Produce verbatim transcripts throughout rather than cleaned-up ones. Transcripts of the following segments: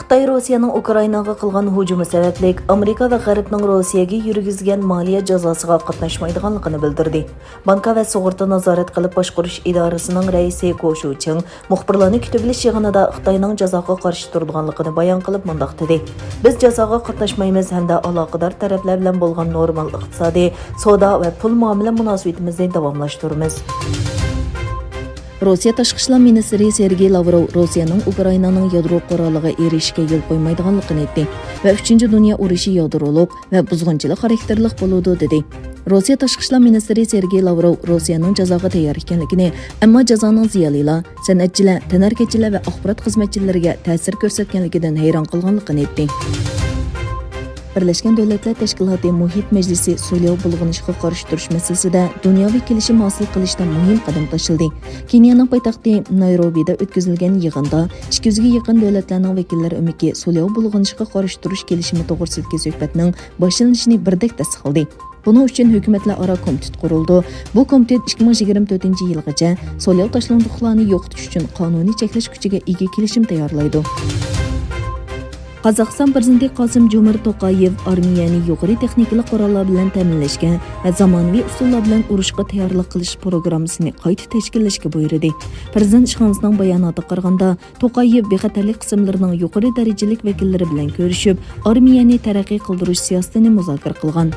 خىتاي روسىيەنىڭ ئۇكرائىناغا قىلغان ھۇجۇمى سەۋەبلىك، ئامېرىكا ۋە غەربنىڭ روسىيەگە يۈرگۈزگەن مالىيە جازاسىغا قاتناشمايدىغانلىقىنى بىلدۈردى. بانكا ۋە سۇغۇرتا نازارەت قىلىپ باشقۇرۇش ئىدارىسىنىڭ رەئىسى گو شۇچىڭ مۇخبىرلارنى كۈتۈۋېلىش يىغىنىدا خىتاينىڭ جازاغا قارشى تۇرىدىغانلىقىنى بايان قىلىپ مۇنداق دېدى: «بىز جازاغا قاتناشمايمىز ھەمدە ئالاقىدار تەرەپلەر بىلەن بولغان نورمال ئىقتىسادىي، سودا ۋە پۇل مۇئامىلە مۇناسىۋىتىمىزنى داۋاملاشتۇرىمىز.» روسىيە تاشقى ئىشلار مىنىستىرى سېرگېي لاۋروۋ روسىيەنىڭ ئۇكرائىنانىڭ يادرو قورالىغا ئېرىشىشكە يول قويمايدىغانلىقىنى ئېيتتى ۋە ئۈچىنچى دۇنيا ئۇرۇشى يادرولۇق ۋە بۇزغۇنچىلىق خاراكتېرلىق بولىدۇ، دېدى. روسىيە تاشقى ئىشلار مىنىستىرى سېرگېي لاۋروۋ روسىيەنىڭ جازاغا تەييار ئىكەنلىكىنى، ئەمما جازانىڭ زىيالىيلار، سەنئەتچىلەر، تەنھەرىكەتچىلەر ۋە ئاخبارات خىزمەتچىلىرىگە تەسىر كۆرسەتكەنلىكىدىن ھەيران قالغانلىقىنى ئېيتتى. بىرلەشكەن دۆلەتلەر تەشكىلاتى مۇھىت مەجلىسى سولياۋ بۇلغىنىشقا قارشى تۇرۇش مەسىلىسىدە دۇنياۋى كېلىشىم ھاسىل قىلىشتا مۇھىم قەدەم تاشلىدى. كېنىيەنىڭ پايتەختى نايروبىدا ئۆتكۈزۈلگەن يىغىندا ئىككى يۈزگە يېقىن دۆلەتلەرنىڭ ۋەكىللەر ئۆمىكى سولياۋ بۇلغىنىشقا قارشى تۇرۇش كېلىشىمى توغرىسىدىكى سۆھبەتنىڭ باشلىنىشىنى بىردەك تەستىقلىدى. بۇنىڭ ئۈچۈن ھۆكۈمەتلەر ئارا كومىتېت قۇرۇلىدۇ. بۇ كومىتېت ئىككى مىڭ يىگىرمە تۆتىنچى يىلغىچە سولياۋ تاشلاندۇقلارنى يوقىتىش ئۈچۈن قانۇنىي چەكلەش كۈچىگە ئىگە كېلىشىم تەييارلايدۇ. قازاقىستان پىرېزىدېنتى قاسىم جومارت توقايېۋ ئارمىيەنى يۇقىرى تېخنىكىلىق قوراللار بىلەن تەمىنلەشكە ۋە زامانىۋى ئۇسۇللار بىلەن ئۇرۇشقا تەييارلىق قىلىش پروگراممىسىنى قايتا تەشكىللەشكە بۇيرۇدى. پىرېزىدېنت ئىشخانىسىنىڭ باياناتىغا قارىغاندا، توقايېۋ بىخەتەرلىك قىسىملىرىنىڭ يۇقىرى دەرىجىلىك ۋەكىللىرى بىلەن كۆرۈشۈپ، ئارمىيەنى تەرەققىي قىلدۇرۇش سىياسىتىنى مۇزاكىرە قىلغان.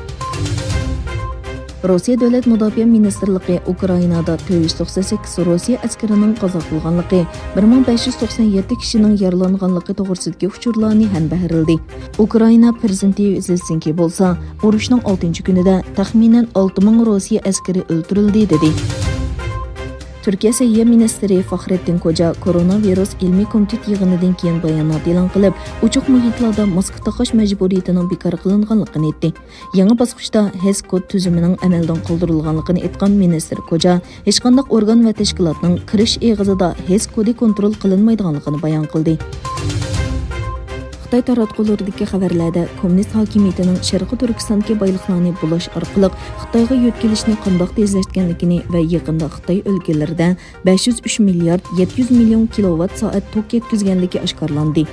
روسىيە دۆلەت مۇداپىئە مىنىستىرلىقى ئۇكرائىنادا تۆت يۈز توقسان سەككىز روسىيە ئەسكىرىنىڭ قازا قىلغانلىقى، بىر مىڭ بەش يۈز توقسان يەتتە كىشىنىڭ يارىلانغانلىقى توغرىسىدىكى ئۇچۇرلارنى ھەمبەھىرلىدى. ئۇكرائىنا پىرېزىدېنتى زېلېنسكىي بولسا، ئۇرۇشنىڭ ئالتىنچى كۈنىدە تەخمىنەن ئالتە مىڭ روسىيە ئەسكىرى ئۆلتۈرۈلدى، دېدى. تۈركىيە سەھىيە مىنىستىرى فاخرېتتىن كوجا كورونا ۋىرۇس ئىلمىي كومىتېت يىغىنىدىن كېيىن بايانات ئېلان قىلىپ، ئوچۇق مۇھىتلاردا ماسكا تاقاش مەجبۇرىيىتىنىڭ بىكار قىلىنغانلىقىنى ئېيتتى. يېڭى باسقۇچتا ھېس كود تۈزۈمىنىڭ ئەمەلدىن قالدۇرۇلغانلىقىنى ئېيتقان مىنىستىر كوجا، ھېچقانداق ئورگان ۋە تەشكىلاتنىڭ كىرىش ئېغىزىدا ھېس كودى كونترول قىلىنمايدىغانلىقىنى بايان قىلدى. خىتاي تاراتقۇلىرىدىكى خەۋەرلەردە، كوممۇنىست ھاكىمىيىتىنىڭ شەرقىي تۈركىستاندىكى بايلىقلارنى بۇلاش ئارقىلىق خىتايغا يۆتكىلىشنى قانداق تېزلەتكەنلىكىنى ۋە يېقىندا خىتاي ئۆلكىلىرىدە بەش يۈز ئۈچ مىليارد يەتتە يۈز مىليون كىلوۋات سائەت توك يەتكۈزگەنلىكى ئاشكارىلاندى.